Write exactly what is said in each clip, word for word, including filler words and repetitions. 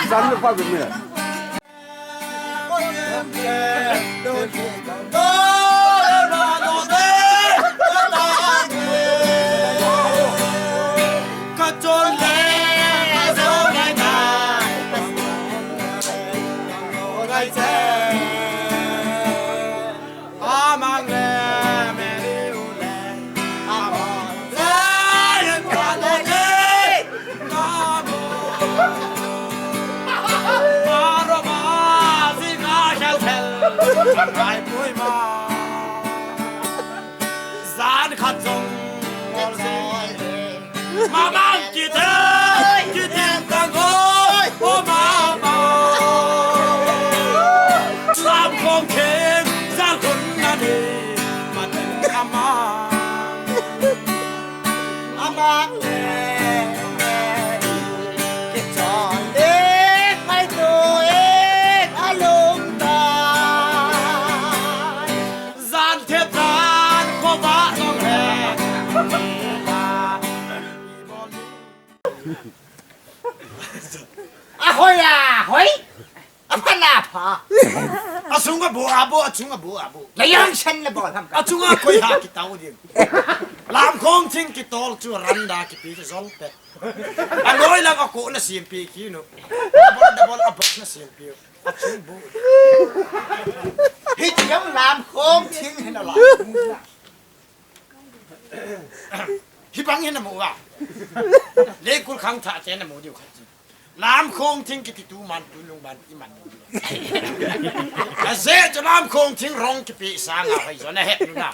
Zan le pa be me. Zan khat jong ngol se. Mamang kithei, kithei tang o, o mama. Lamkhong theng, zan khun nani, matin ama. Ama le, kichon le, mai tu e, alung ta. Zan thep zan khovah jong he. A hoi a hoi. A pha la pha. A chung a bo a bo, a chung a bo a bo. La yang san la bo ham ka. A chung a koi ha kitau ding. Lamkhong thing kitol chu randa kipi chu jol pe. A noi lang a ko na sim pi ki no. Double, double a box na sim pi. A chung bo. Hi ti jong lamkhong thing hi na la. Hi bang hi na mu a. Leikul khangthah te na mu diu khat. Lamkhong thing kiti tu man tu lung ban i man diu. A je chu lamkhong thing rong kipi sang a hoi jo na het nu na.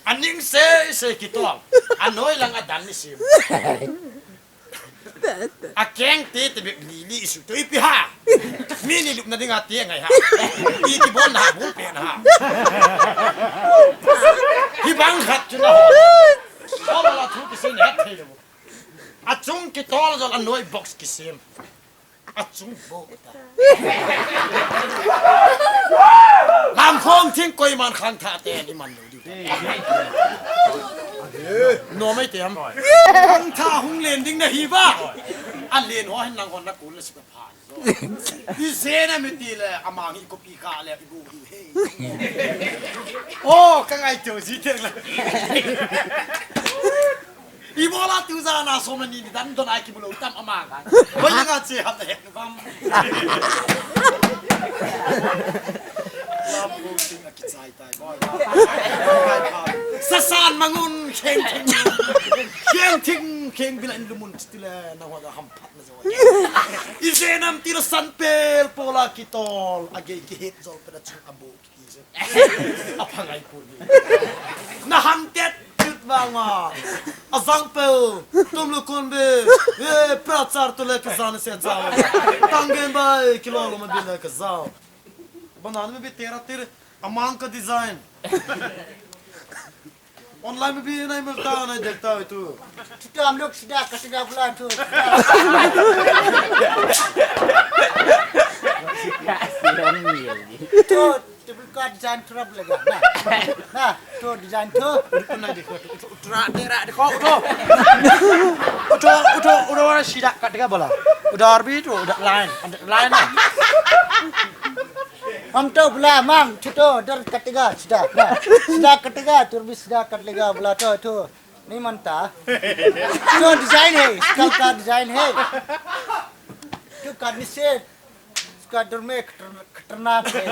A ning se se kitol. A noi lang a dan ni sim. A keng te te bep li li isu to ipi ha. Mi ni lupna dinga te ngai ha. I ti bon na ha, bon pe na ha. Hi bang khat chu na ho. Ho la thu kisin het thei lo. A chung kitol jol a noi box kisim. A chung bo ta. Lamkhong thing koiman khangthah te ni man lo diu. No mai te am. Khangthah hung len ding na hi ba. A len ho hin nang hon na kul le sika pha. I se na mi ti le amang i kopi kha le i bu hi he. Oh, ka ngai to ji te la. I bola tu za na so mani ni dan don ai ki bulo tam ama ka. Hoi nga che hap he bam. Lam ko ting a ki chai tai boy. Sa san mangun kheng thing. Kheng thing kheng bila in lumun ti le na ho da ham phat na jo. I je nam ti la san pel pola ki tol a ge ki het jol pe da chu a bo. A phangai pu ni. Na han tet tut vanga. A zang peu. Tum lu kun be. E, prachar tu le ka zan se chao. Tang gen bai, kilo lo ma bi le ka zao. Bana mi bi tera tere. Amang ka design. Online mi bi nai mil ta nai dek ta tu. Chuta am lok sida ka sida bula tu. Tu, tu bul ka design tu rap lega. Na, na, tu design tu. Utra, tera, de ko, uto. Uto, uto, uto, wala sida ka tega bola. Udar bi tu, uda line, line na. Ham to bula mang, chuto, dar ka tega, sida, na. Sida ka tega, turbi sida ka tega, bula to, tu. Nahi manta. To design hai, iska ka design hai. To ka ni se, iska dur mein khatar-, khatarnak hai.